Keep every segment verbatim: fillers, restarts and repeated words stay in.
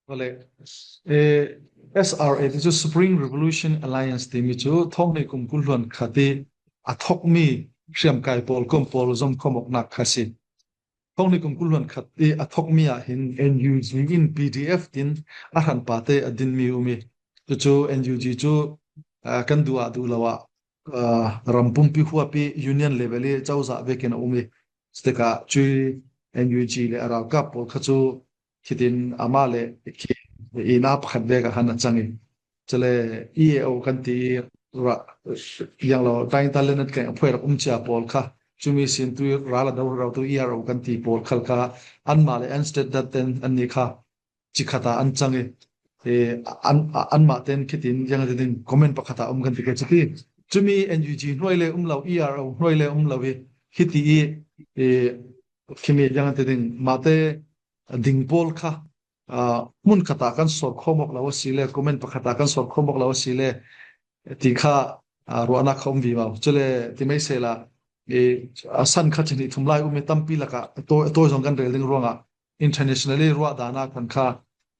Vale. Eh, S R A ti cu Spring Revolution Alliance timi cu thawng hnih kum kul hluan khat i a thokmi hriamkai pawl kom pawl zom khawm awknak kha si. Thawng hnih kum kul hluan khat i a thokmi ah hin N U G in P D F tin a hranpa te a dinmi um i, cucu N U G cu, ah, kan duh ah duh lo ah, ah, ram pumpi huap i union level i cozah vekin a um i, cutikah cui N U G le a ralkap pawl kha cu khitin amah le khi inn ah pakhat vek ah han a cang i, cule E A O kan ti i ra, yang lo, Tainta le Natleng a phuai rak um cia pawl kha, cumi sin tu i ral a do rau tu E R O kan ti pawl khal kha, anmah le Anstead Datt ten annih kha cikhat ah an cang i, eh, an, anmah ten khitin yang a ti ding comment pakhat ah um kan ti ke cuti. Cumi N U G hnuai le um lo, E R O hnuai le um lo i, hiti i, eh, khimi yang a ti ding mahte ding pawl kha, ah, hmun khat ah kan sawr khawm awk lo a si le, comment pakhat ah kan sawr khawm awk lo a si le, ti kha, ah, ruahnak kha um vivo. Cule ti mai sehla, i, a san kha cihnih thum lai um i tampi lakah a tawi, a tawi zong kan rel ding ruangah internationally ruah dan ah khan kha,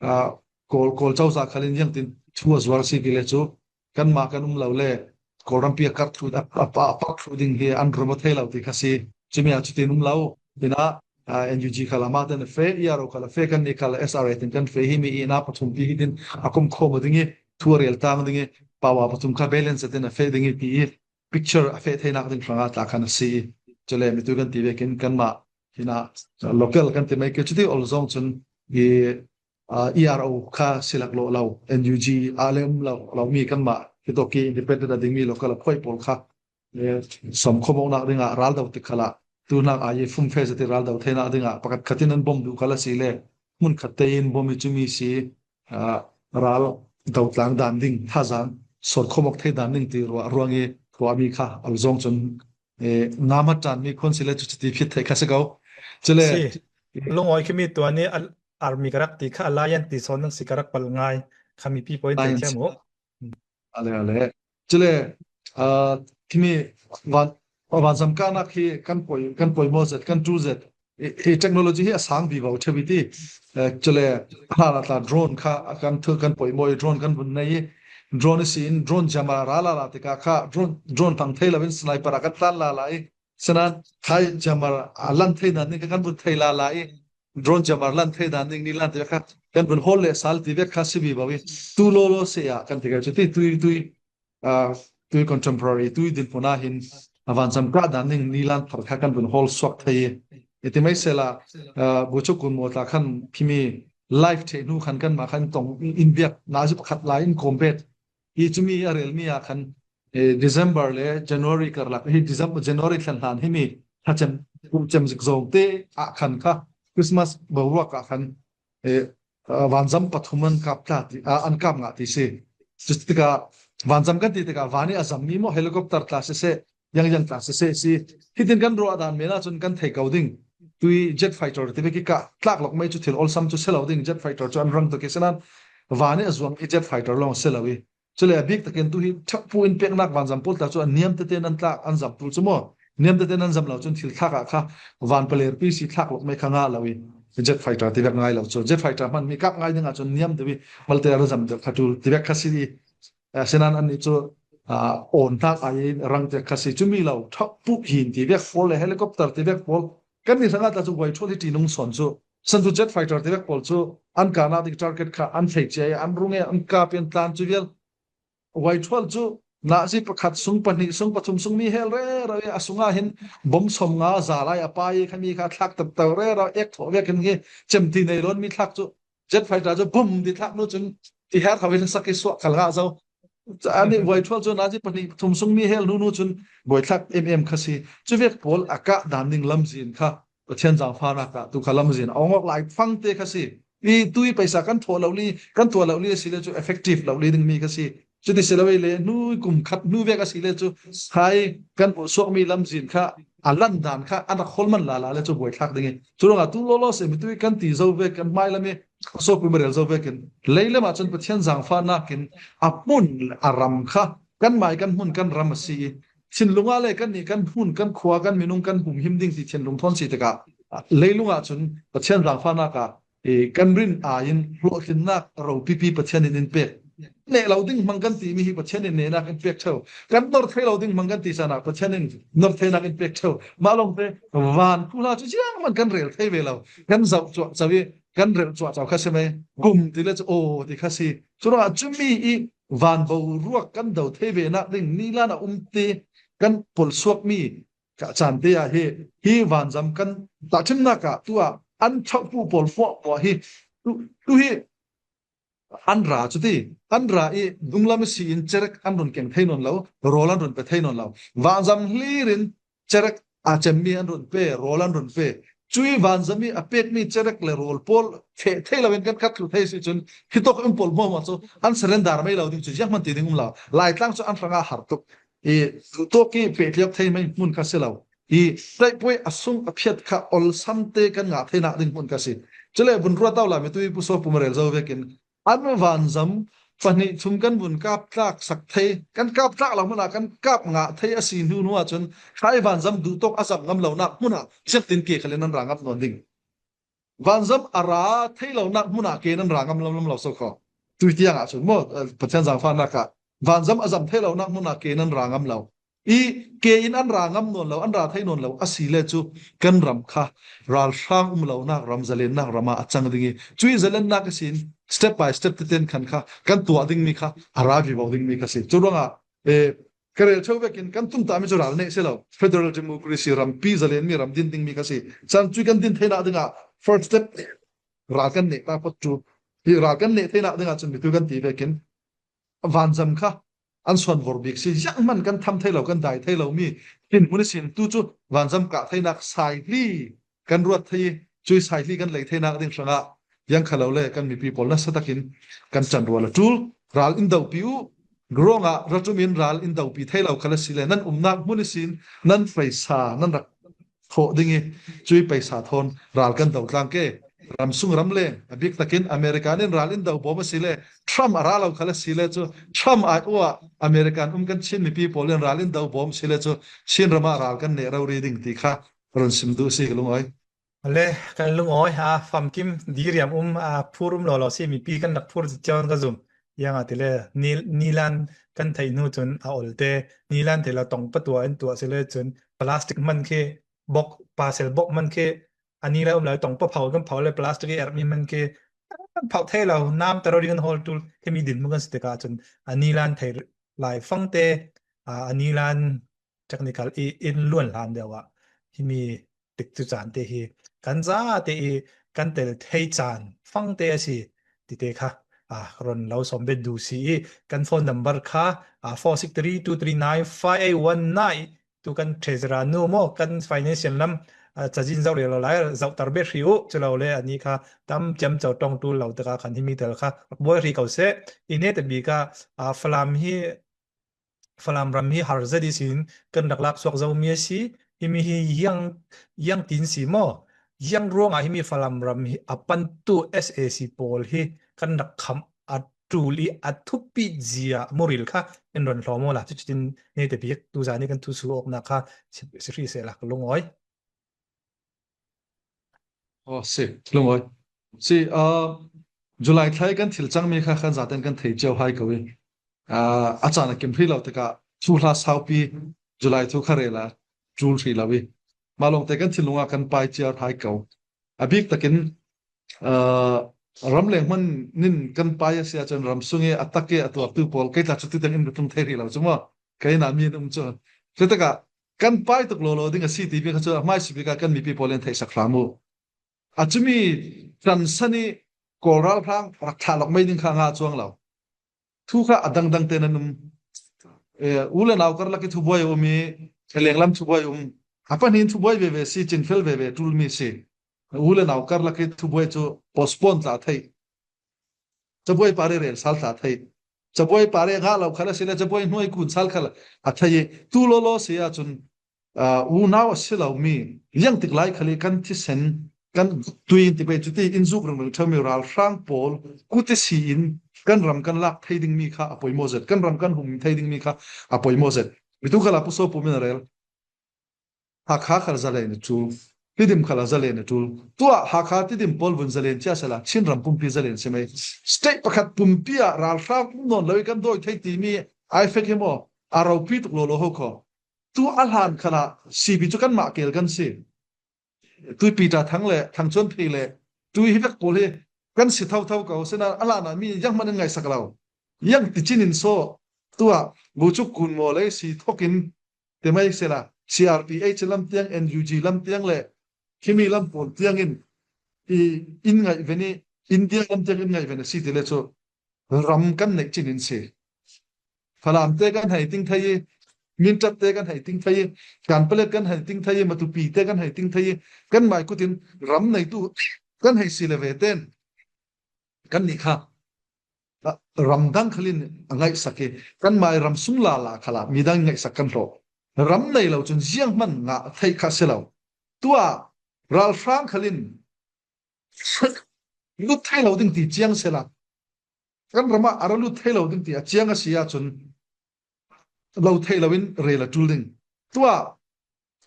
ah, Kawl, Kawl cozah khal in ziangtin thu a zuar si ti le cu kanmah kan um lo le Kawl rampi a karh thlu, a, a, a, a parh thlu ding hi an rem aw thei lo ti kha si. Cumi ah cutin um lo. Hinah, ah, N U G khal amah ten a feh, E R O khal a feh, kannih khal S R A ten kan feh, himi i na pathum pi hitin a kom khawm aw ding i, thu a rel tang ding i, power pathum kha balance a ten a feh ding i ti i, picture a feh theinak ding hrangah tla khan a si i, cule mitu kan ti vekin kanmah hinah local kan ti mai ke cuti ol zong cun i, ah, E R O kha silak lo lo, N U G ah le um lo lo mi kanmah hitawk i independent a dingmi local a phuai pawl kha, eh, sawm khawm awknak dingah ral do tik khalah tu hnak ai i fumfe zati ral do theinak dingah pakhat khatin an bom duh khal a si le hmun khat te in bom i cumi si, ah, ral do tlang dan ding, thazaang sawr khawm awk thei dan ding ti ruah ruang i ruahmi kha ol zong cun, eh, ngam a ṭanmi khuan si le cuti phit theih kha si ko. Cule si. Lungawi khimi tuan i al-, army ka rak ti kha, alliance ti sawn nan si ka rak pal ngai kha mipi pawl in Alliance. Thiam uh. Ale, ale. Cule, ah, khimi van, vanzam kahnak hi kan poi, kan poimaw zet, kan ṭul zet. I, i technology hi a sang vivo ṭheu i ti. Eh, cule, hlala tla drone kha kan thu, kan poimaw i drone kan vun nei i. Drone i si in, drone jammer a ra lala tikah kha, drone, drone hmang thei lo in sniper a kan tlan lala i. Sinan, khai jammer a lan thei dan ding kha kan vun thei lala i. Drone jammer lan thei dan ding ni lan ti vek kha kan vun hawl leh sal ti vek kha si vivo i. Tu lawlaw se ah kan ti kha cu ti tui, tui, ah, tui contemporary, tui dinhmun ah hin a vanzam kah dan ding ni lan thar kha kan vun hawl suak thei i. I ti mai sela, ah, bu cu kun maw tla khan phimi live ṭheh hnu khan kanmah khan tong in, in biak nazi pakhat lai in combat i cumi a relmi ah khan, eh, December le January karlak hi, December, January thlen hlan himi thlacem, cem zik zong te ah khan kha Christmas boruak ah khan, eh, ah, vanzam pathum an kap tla ti, ah, an kap ngah ti si. Cutikah vanzam kan ti tikah van i a zammi maw, helicopter tla siseh, yang yang tla siseh si. Hitin kan ruah dan men ah cun kan thei ko ding. Tui jet fighter ti vek i kah tlak lok mai cu thil olsam cu si lo ding, jet fighter cu an rang tuk i sinan van i a zuang i jet fighter lawng si lo i. Cule a bik takin tu hi ṭhakpu in peknak vanzam pawl tla cu a niam tete nan tlak an zam tul cu maw? Niam tete nan zam lo cun thil thlak ah kha van paler pi si thlak lok mai kha ngah lo i jet fighter ti vek ngai lo cu. Jet fighter hman mi kap ngai ding ah cun niam deuh i malte a ra zam deuh kha tul ti vek kha si i. Ah, sinan annih cu, ah, awn hnak ai rang ti vek kha si. Cumi lo ṭhakpu hin ti vek pawl le helicopter ti vek pawl kan ni hrangah tla cu guai ṭhual hi ṭi nung sawn cu. San cu jet fighter ti vek pawl cu an kah nak ding target kha an thei cia i an rung i an kap i an tlan cu vial. Guai ṭhual cu nazi pakhat sung pahnih sung pathum sung mi hel rero i a sungah hin bom sawm nga za lai a pai i khami kha thlak taktak rero ek thawh vekin hi cem ti nei lawn mi thlak cu jet fighter cu bum ti thlak nu cun ti her kho i sak i suah khal ngah zo. Ani guai ṭhual cu nazi pahnih thum sung mi hel nu nu cun guai thlak em em kha si. Cu vek pawl a kah dan ding lamzin kha Pathian zaangfahnak ah tu kha lamzin a ong awk lai fangte kha si. I tui paisa kan thawh lo li, kan tuah lo li a si le cu effective lo li ding mi kha si. Cuti si lo i le hnu kum khat hnu vek a si le cu sai kan buh suakmi lamzin kha a lan dan kha an rak hawl man lala le cu buai thlak ding i. Cu ruangah tu lawlaw se mi tui kan ti zo vek kan hmai lam i a sawpui marel zo vekin leilam ah cun Pathian zaangfahnak in a hmun a ram kha kan mai kan hmun kan ram a si i thinlung ah le kan nih kan hmun kan khua kan minung kan humhim ding ti thinlung thawn si tikah leilung ah cun Pathian zaangfahnak ah eh, kan rin aiin hlawhtlinnak ropipi Pathian in in pek. Neh lo ding hmang kan timi hi Pathian in nehnak in pek ṭheu. Kan nor thei lo ding hmang kan ti caan ah Pathian in nor theinak in pek ṭheu. Mah lawngte van thuhla cu zianghman kan rel thei ve lo. Kan zoh cuahco i kan relh cuahco kha si mai. Kum ti le cu aw ti kha si. Curuangah cumi i van boruak kan do thei venak ding nilan a um ti kan polhsuakmi ka caan te ah hi, hi vanzam kan tahṭhimnak ah tu ah an ṭhauhpu pawl hmuahhmuah hi tu, tu hi an ra cu ti, an ra i dunglam ihsi in cerek an run keng thei nawn lo, rawl an run pe thei nawn lo. Vanzam hlir in cerek a cemmi an run pe, rawl an run pe. Cui vanzam i a pekmi cerek le rawl pawl feh thei lo in kan khat thlu thei si cun, hitawk in pawl hmuahhmuah cu an surrender mai lo ding cu zianghman ti ding um lo. Laitlang cu an hrangah har tuk. I duhtawk i pehtliak thei mai hmun kha si lo. I tlaihpuai a sung a phiat kha olsam te kan ngah theinak ding hmun kha si. Cule vun ruat au la mi tu i pusaw pum rel zo vekin an vanzam pahnih thum kan vun kap tlak sak thei, kan kap tlak lo hmun ah kan kap ngah thei a si hnu hnu ah cun khai vanzam duhtawk a zam ngam lonak hmun ah ziangtin ke khal in an ra ngam nawn ding. Vanzam a ra thei lonak hmun ah ke nan ra ngam lam lam lo so kho. Tui tiang ah cun maw, eh, Pathian zaangfahnak ah vanzam a zam thei lonak hmun ah ke nan ra ngam lo. I ke in an ra ngam nawn lo, an ra thei nawn lo a si le cu kan ram kha ralhrang um lonak ram, zalennak ram ah a cang ding i, cui zalennak ihsin step by step teten khan kha kan tuah dingmi kha a ra vivo dingmi kha si. Curuangah, eh, ka rel ṭheu vekin kan tumtahmi cu ral neh si lo. Federal democracy rampi zalenmi ram din dingmi kha si. Cun cui kan din theinak dingah first step ral kan neh ta phot cu. Hi ral kan neh theinak dingah cun mitu kan ti vekin vanzam kha an suan vor bik si. Zianghman kan tham thei lo, kan dai thei lomi dinhmun ihsin tu cu vanzam kah theinak saihli kan ruat thei i, cui saihli kan lei theinak ding hrangah ziang kha lo le kan mipi pawl nasa takin kan can rual a ṭul. Ral in dopi uh, ruangah ra ṭum in ral in dopi thei lo khal a si le nan umnak hmun ihsin nan paisa nan rak thawh ding i, cui paisa thawn ral kan do tlang ke. Ram sung ram leng, a bik takin America nin ral in do bawm a si le, Trump a ra lo khal a si le cu, Trump ai uah American um kan Chin mipi pawl in ral in do bawm a si le cu, Chin ram ah ral kan neh rori ding ti kha run sim duh si ka lungawi. Le kan lungawi a famkim diriam um a phur um lo lo si mipi kan rak phur cio ka zum. Yang a ti le ni, nilan kan theih hnu cun a ol te, nilan theih lo tong patua in tuah si le cun plastic man khi bok, pasel bok man khi a nilan um lo tong pa phau kan phau le plastic i ermi man khi phau thei lo nam ta rori kan hawl tul khi mi din mu kan si tikah cun a nilan thei lai fang te, a, a nilan technical i in luan hlan deuh ah himi tikcu caan te hi kan za te i kan tel thei caan fang te a si ti te kha, a, ron lo sawm bet duh si i kan phone number kha, a, four six three two three nine five eight one nine tu kan treasurer nu maw kan financial lam, a, cazin zoh rih lo lai zoh tar bet hri uh cu lo le ani kha tam ciam co ṭong ṭul lo taka khan himi tel kha rak buai hri ko seh i ne te bik ah, a, Falam hi Falam ram hi har zet ihsin kan rak lak suak zomi a si. Himi hi ziang, ziang tin si maw? Ziang ruangah himi Falam ram hi a pantu S A C pawl hi kan rak khamh a ṭul i a thupit zia muril kha in ron hlawm awla. Cutin nete bik tuzan i kan thusuh awknak kha si, si hrih seh la ka lungawi. Aw, si, lungawi. Si, ah, July thla i kan thil cangmi kha kan zaten kan thei cio hai ko i. Ah, a caan a kim hrih lo tikah thuhla saupi July thu kha rel a ṭul hrih lo i. Mah lawngte kan thinlung ah kan pai cio hai ko. A bik takin, ah, ramleng hman nin kan pai a si ahcun ram sung i a tak i a tuartu pawl kei tla cu tu tiang in ka tlung thei hrih lo cu maw? Kei na mi an um cu. Cutikah kan pai tuk lawlaw ding a si timi kha cu a hmaisabik ah kan mipi pawl in theihsak hram uh. A cumi ṭansan i Kawl ralhrang rak thlah lawk mai ding kha a ngah cuang lo. Thu kha a dangdang te nan um. Eh, u le nau karlak i thubuai a um i, lenglam thubuai a um. A pahnih in thubuai veve si, cinfel veve ṭulmi si. U le nau karlak i thubuai cu postpone tla theih. Cabuai pare rel sal tla theih. Cabuai pare ngah lo khal a si le cabuai hnuai kun sal khal a theih i tu lawlaw si ahcun, aa, unau a si lomi, ziangtik lai khal i kan thisen, kan tui in ti pei cuti in zuk ringring ṭheumi ralhrang pawl kut ihsi in kan ram kan lak thei dingmi kha a poimaw zet, kan ram kan hum thei dingmi kha a poimaw zet. Mitu khal a pusaw pum in a rel. Hakha khal zalei na cu. Tidim khalah zalen a tul. Tua Hakha Tidim pawl vun zalen cia sela, Chin ram pumpi zalen si mai. State pakhat pumpi ah ralhrang um nawn lo i kan dawi thei timi IFAC hi maw, a ropi tuk lo lo ho kho. Tu a hlan khalah CB cu kanmah kel kan si. Tui Peter Thang le Thang Chuan Phei le tui hi vek pawl hi kan si thotho ko. Sina a hlan ah mi yang hman in ngaihsak lo. Yang ti cin in saw tua bu cu kun maw lei si thokin ti mai sela, CRPH lam tiang, NUG lam tiang le himi lam pawl tiang in i in ngaih ve ni, India lam tiang in ngaih ve na si ti le cu ram kan neih cin in si. Falam te kan hei ting thei i, Mintat te kan hei ting thei i, Kanpalet kan hei ting thei i, Matupi te kan hei ting thei i, kan mai kutin ram neitu kan hei si le ve ten kan nih kha, ah, ram dang khalin a ngaihsak i, kan mai ram sung lala khalah midang ngaihsak kan hlawh. Ram nei lo cun ziang hman ngah theih kha si lo. Tua ralhrang khalin lut thei lo ding ti ciang sela, kan ram ah a ra lut thei lo ding ti a ciang a si ahcun lo thei lo in rel a tul ding. Tua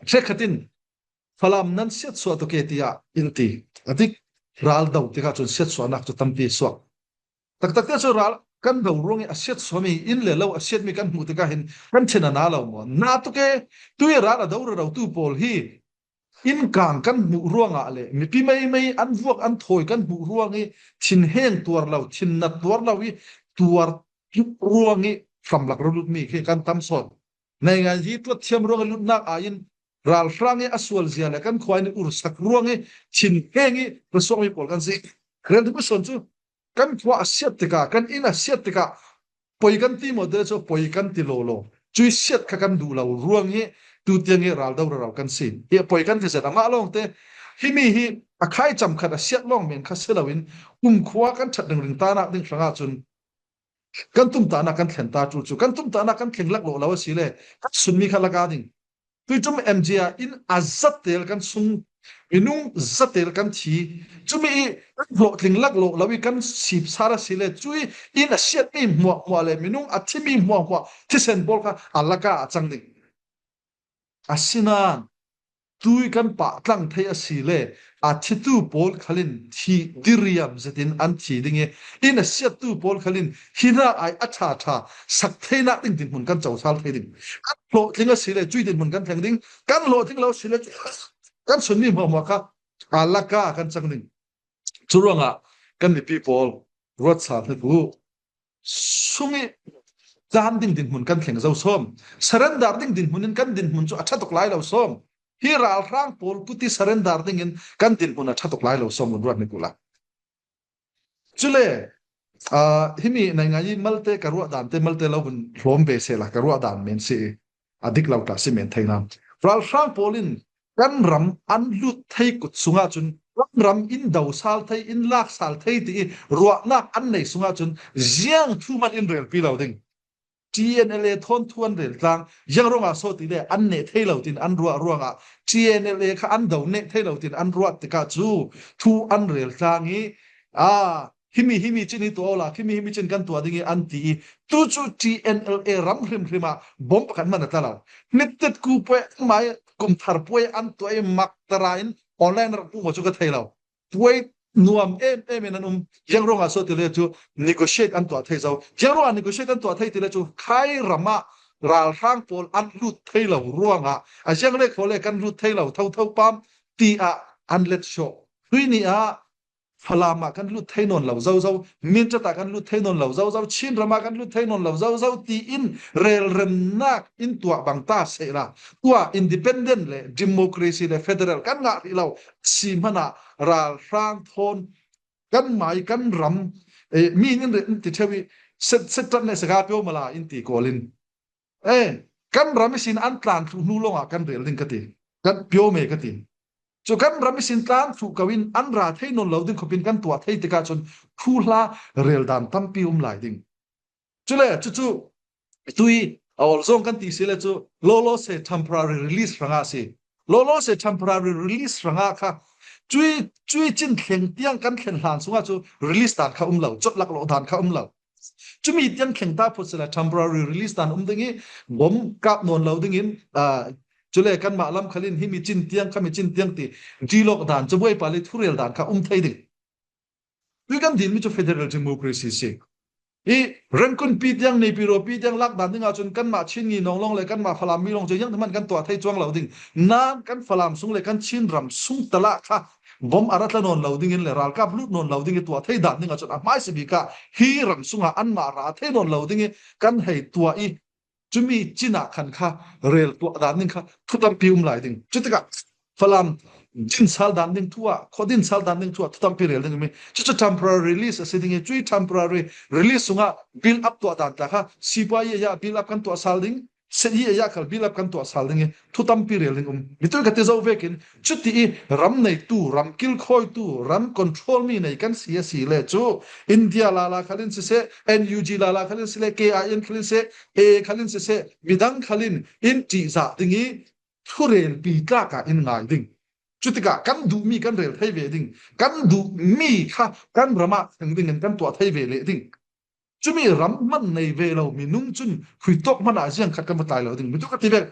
hrekkhat in Falam nan siatsuah tuk e tiah in ti. A dik ral do tikah cun siatsuahnak cu tampi suak. Taktak te cu ral kan do ruang i a siatsuahmi in le lo a siatmi kan hmuh tikah hin kan thin a na lo maw? Na tuk e, tu i ral a do rero tu pawl hi innkang kan hmuh ruangah le mipi meimei an vuak an thawi kan hmuh ruang i thinheng tuar lo, thinnat tuar lo i tuar ruang i hramlak ralutmi khi kan tam sawn. Naingan hi tuat thiam ruang i lutnak aiin ralhrang i a sualzia le kan khua in i ursak ruang i thinheng i rasuakmi pawl kan si. Rel ding sawn cu kan khua a siat tikah, kan inn a siat tikah poi kan ti maw te le cu poi kan ti lawlaw. Cui siat kha kan duh lo ruang hi tu tiang i ral do rero kan si. I poi kan ti zet amah lawngte himi hi a khai cam khat a siat lawng men kha si loin kumkhua kan ṭhat ringring tanak ding hrangah cun kan tumtahnak kan thlen ta ṭul cu, kan tumtahnak kan thleng laklawh lo a si le kan sunmi kha laka ding. Tuiṭum M G ah in a zatel kan sung, minung zatel kan thi. Cumi i kan hlawhtling laklawh lo i kan sipsar a si le, cui in a siatmi hmuahhmuah le minung a thimi hmuahhmuah thisen pawl kha a laka a cang ding. Asinain tui kan pahtlang thei a si le a thitu pawl khalin thih diriam zetin an thi ding i, in a siattu pawl khalin hinah ai a ṭhaṭha sak theinak ding dinhmun kan cosal thei ding. Kan hlawhtling a si le cui dinhmun kan thleng ding, kan hlawhtling lo a si le kan sunmi hmuahhmuah kha a laka kan cang ding. Cu ruangah kan mipi pawl ruat sal hnik uh. Sung i tlan ding dinhmun kan thleng zo sawm. Surrender ding dinhmun in kan dinhmun cu a ṭha tuk lai lo sawm. Hi ralhrang pawl kut i surrender dingin kan dinhmun a ṭha tuk lai lo sawm, vun ruat hnik uhla. Cule, aa, himi naingai malte ka ruah dan te, malte lo vun hlawm ve sehla ka ruah dan men si i a dik lo tla si men thei nan. Ralhrang pawl in kan ram an lut thei kut sungah cun kan ram in do sal thei, in lak sal thei ti i ruahnak an nei sungah cun ziang thu man in relpi lo ding. T N L A thawn thu an rel tlang, ziang ruangah so ti le an neh thei lo tin an ruah ruangah T N L A kha an do neh thei lo tin an ruat tikah cu thu an rel tlang i, aa, himi, himi cin hi tuah awla, himi, himi cin kan tuah ding i an ti i, tu cu T N L A ram hrimhrim ah bom pakhat hman a tla lo. Nitit ku puai, mai kum thar puai an tuah i, maktara in online rak pum cu ka thei lo. Puai nuam em em in an um. Ziang ruangah so ti le cu negotiate an tuah thei zo. Ziang ruangah negotiate an tuah thei ti le cu khai ram ah ralhrang pawl an lut thei lo ruangah a ziang le khaw le kan lut thei lo thotho pam ti ah an let sawh. Tui ni ah Falam ah kan lut thei nawn lo zozo, Mindat ah kan lut thei nawn lo zozo, Chin ram ah kan lut thei nawn lo zozo tiin relremnak in tuah bang ta sehla, tuah independent le democracy le federal kan ngah rih lo si hmanah ralhrang thawn kan mai kan ram, eh, mi in in re in ti ṭheu i set set tat ne sega pio mala in ti kawl in, eh, kan ram ihsin an tlan thluh hnu lawngah kan rel ding ka ti, kan pio me ka ti. Cu kan ram ihsin tlan thluh ko in an ra thei nawn lo ding khawpin kan tuah thei tikah cun thuhla rel dan tampi um lai ding. Cule cucu tui a ol zong kan ti si le cu lawlaw se temporary release hrangah a si. Lawlaw se temporary release hrangah kha cui, cui cin thleng tiang kan thlen hlan sungah cu release dan kha um lo, cawt laklawh dan kha um lo. Cumi tiang thleng ta phut sila temporary release dan um ding i bom kap nawn lo dingin, aa, Cule kanmah lam khalin himi cin tiang, khami cin tiang ti, dialog dan, cabuai pali thurel dan kha um thei ding. Tui kan dinmi cu federal democracy si. I Rangoon pi tiang, Naypyidaw pi tiang lak dan dingah cun kanmah Chin ngi nawn lawng le kanmah Falam mi lawng cu ziangtihmanh kan tuah thei cuang lo ding. Nain kan Falam sung le kan Chin ram sung talah kha bom a ra tla nawn lo dingin le ralkap lut nawn lo ding i tuah thei dan dingah cun a hmaisa bik ah hi ram sungah anmah ra thei nawn lo ding i kan hei tuah i cumi cin ah khan kha rel tuah dan ding kha thu tampi um lai ding. Cutikah Falam din sal dan ding thu ah, khua din sal dan ding thu ah thu tampi rel ding um i, cucu temporary release a si ding i, cui temporary release sungah build up tuah dan tla kha sipuai i a build up kan tuah sal ding, seh i a khal build up kan tuah sal ding i, thu tampi rel ding um. Mi tu ka ti zo vekin, cuti i ram neitu, ram kilkhawitu, ram control mi nei kan si a si le cu, India lala khalin siseh, N U G lala khalin siseh, K I N khalin siseh, A khalin siseh, midang khalin in ṭihzah ding i thurelpi tlak ah in ngai ding. Cutikah kan duhmi kan rel thei ve ding, kan duhmi kha kan ram ah thleng dingin kan tuah thei ve leh ding. Cumi ram hman nei ve lo minung cun khuitawk hmanh ah ziang khat kan va tlai lo ding. Mi tu ka ti vek,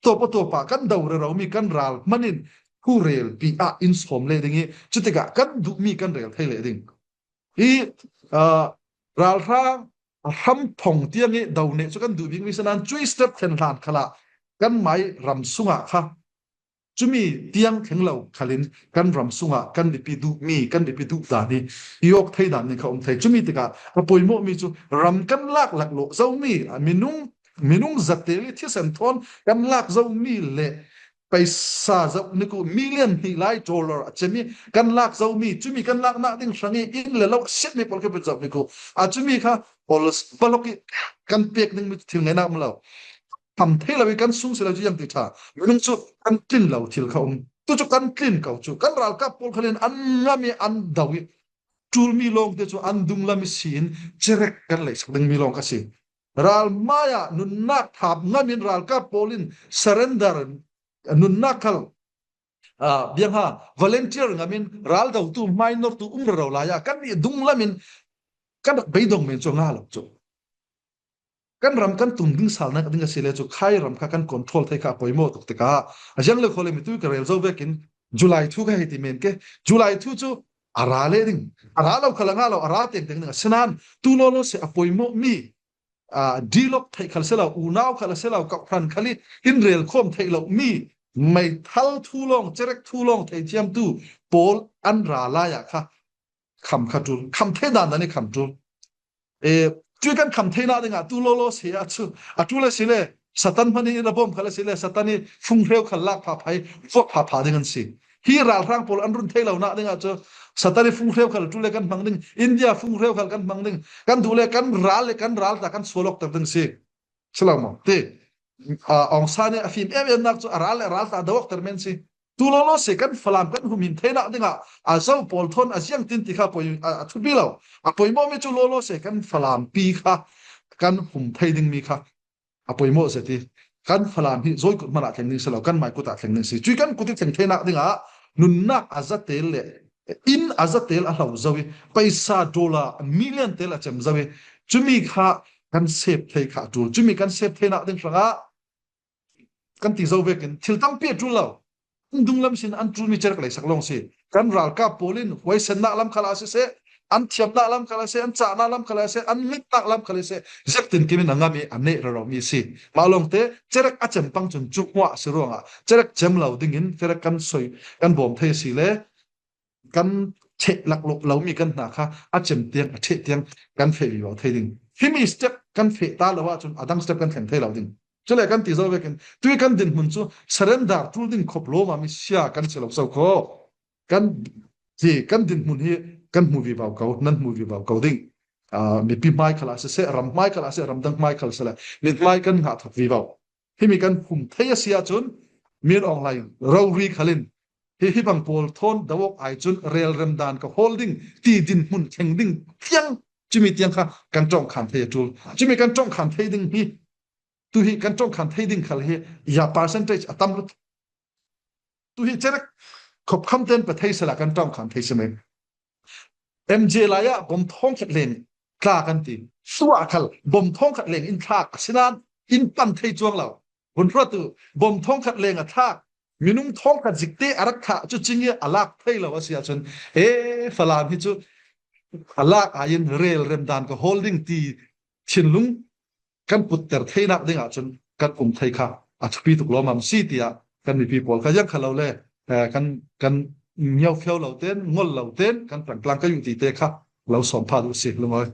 tawp aw tawp ah kan do reromi kan ral hmanh in thurelpi ah in sawm leh ding i, cutikah kan duhmi kan rel thei leh ding. Hi, aa, ralhrang a hramphong tiang i do neh cu kan duh bikmi si nain cui step thlen hlan khalah kan mai ram sungah kha cumi tiang thleng lo khalin kan ram sungah kan biapi duhmi, kan biapi duh dan hi i awk thei dan ning kha um thei. Cumi tikah a poimawhmi cu ram kan lak laklawh zomi, a minung, minung zatel i thisen thawn kan lak zomi le paisa zoh nik uh million hnih lai dollar a cem i kan lak zomi, cumi kan laknak ding hrang i inn le lo a siatmi pawl khi pet zoh nik uh. A cumi kha ol balok i kan pek dingmi thil ngainak um lo. Tham thei lo i kan sung si lo cu ziang ti ṭha. Minung cu kan tlin lo thil kha um. Tu cu kan tlin ko cu kan ralkap pawl khalin an ngam i an do i ṭulmi lawngte cu an dunglam i si in cerek kan leihsak dingmi lawng kha si. Ral hmai ah nunnak thap ngam in ralkap pawl in surrender nunnak khal, aa, biang ha, volunteer ngam in ral dotu hmai nortu um rero lai ah kan i dunglam in kan rak beidong men cu a nga lo cu. Kan ram kan tum ding salnak ding a si le cu khai ram kha kan control thei kha a poimawh tuk tikah a ziang le khaw le mi tu ka rel zo vekin July thu ka hei ti men ke. July thu cu a ra leh ding, a ra lo khal a nga lo, a ra tengteng ding a si nain tu lawlaw si a poimawhmi, aa, dialog theih khal si lo, unau khal a si lo, kawhhran khal i in rel khawm theih lo mi meithal thu lawng, cerek thu lawng theithiamtu pawl an ra lai ah kha kham kha ṭul, kham thei dan dan i kham ṭul. E, cui kan kham theinak dingah tu lawlaw si ah cu a ṭul a si le Satan hmanh in a bawm khal a si le Satan i funghreu khal lak phapha i vuak phapha ding an si. Hi ralhrang pawl an run thei lonak dingah cu Satan i funghreu khal ṭul le kan hmang ding, India funghreu khal kan hmang ding, kan duh le kan ral le kan ral ta kan sual awkter ding si. Si lo maw? Ti, aa, Aung San i a fim em emnak cu a ral le a ral ta do awkter men si. Tu lawlaw si kan Falam kan humhim theinak dingah a zo pawl thawn a ziang tin ti kha poi, a, a thupi lo. A poimawhmi cu lawlaw si kan Falam pi kha kan hum thei dingmi kha a poimawh zet i kan Falam hi zawikut hmanh ah thleng ding si lo, kan mai kut ah thleng ding si. Cui kan kut i thleng theinak dingah nunnak a zatel le inn a zatel a hlo zo i paisa dollar million tel a cem zo i cumi kha kan sep thei kha a ṭul. Cumi kan sep theinak ding hrangah kan ti zo vekin thil tampi a ṭul lo. An dunglam sin an ṭulmi cerek leisak lawng si. Kan ralkap pawl in huaisennak lam khal ah siseh, an thiamnak lam khal ah siseh, an cahnak lam khal ah siseh, an ngetnak lam khal ah siseh, ziaktin kimin a ngam i a neh reromi si. Mah lawngte cerek a cem pang cun cu hmuah a si ruangah cerek cem lo dingin cerek kan soi, kan bawm thei a si le kan ṭheh laklawh lomi kan hna kha a cem tiang, a ṭheh tiang kan feh vivo thei ding. Himi step kan feh ta lo ahcun a dang step kan thleng thei lo ding. Cule kan ti zo vekin tui kan dinhmun cu surrender ṭul ding khop lawmami sia kan si lo so kho. Kan ti, kan dinhmun hi kan hmu vivo ko, nan hmu vivo ko ding. Aa, mipi hmai khal ah siseh, ram hmai khal ah siseh, ramdang hmai khal siseh, min hmai kan ngah thok vivo. Himi kan hum thei a si ahcun Min Aung Hlaing rori khalin hi, hi bang pawl thawn do awk ai cun relrem dan ka hawl ding ti dinhmun thleng ding tiang, cumi tiang kha kan ṭawngkhan thei a ṭul. Cumi kan ṭawngkhan thei ding hi, tu hi kan ṭawngkhan thei ding khal hi ya percentage a tam lut. Tu hi cerek khopkham ten pe thei sela kan ṭawngkhan thei si men. M J lai ah bom thawngkhat leng tla kan ti. Suah khal bom thawngkhat leng in thlak a si nain in pan thei cuang lo. hun hruat uh, bom thawngkhat leng a thlak, minung thawngkhat zikte a rak thah cu cingih a lak thei lo a si ahcun, e, Falam hi cu a lak aiin rel remdan ka hawl ding ti thinlung kan putter theinak ding ahcun kan um thei kha a thupi tuk lawmam si, tiah kan mipi pawl kha ziang kha lo le, eh, kan, kan ngiaufiau lo ten, ngol lo ten kan ṭangtlang ka yuh tite kha lo sawm pha duh si, lungawi.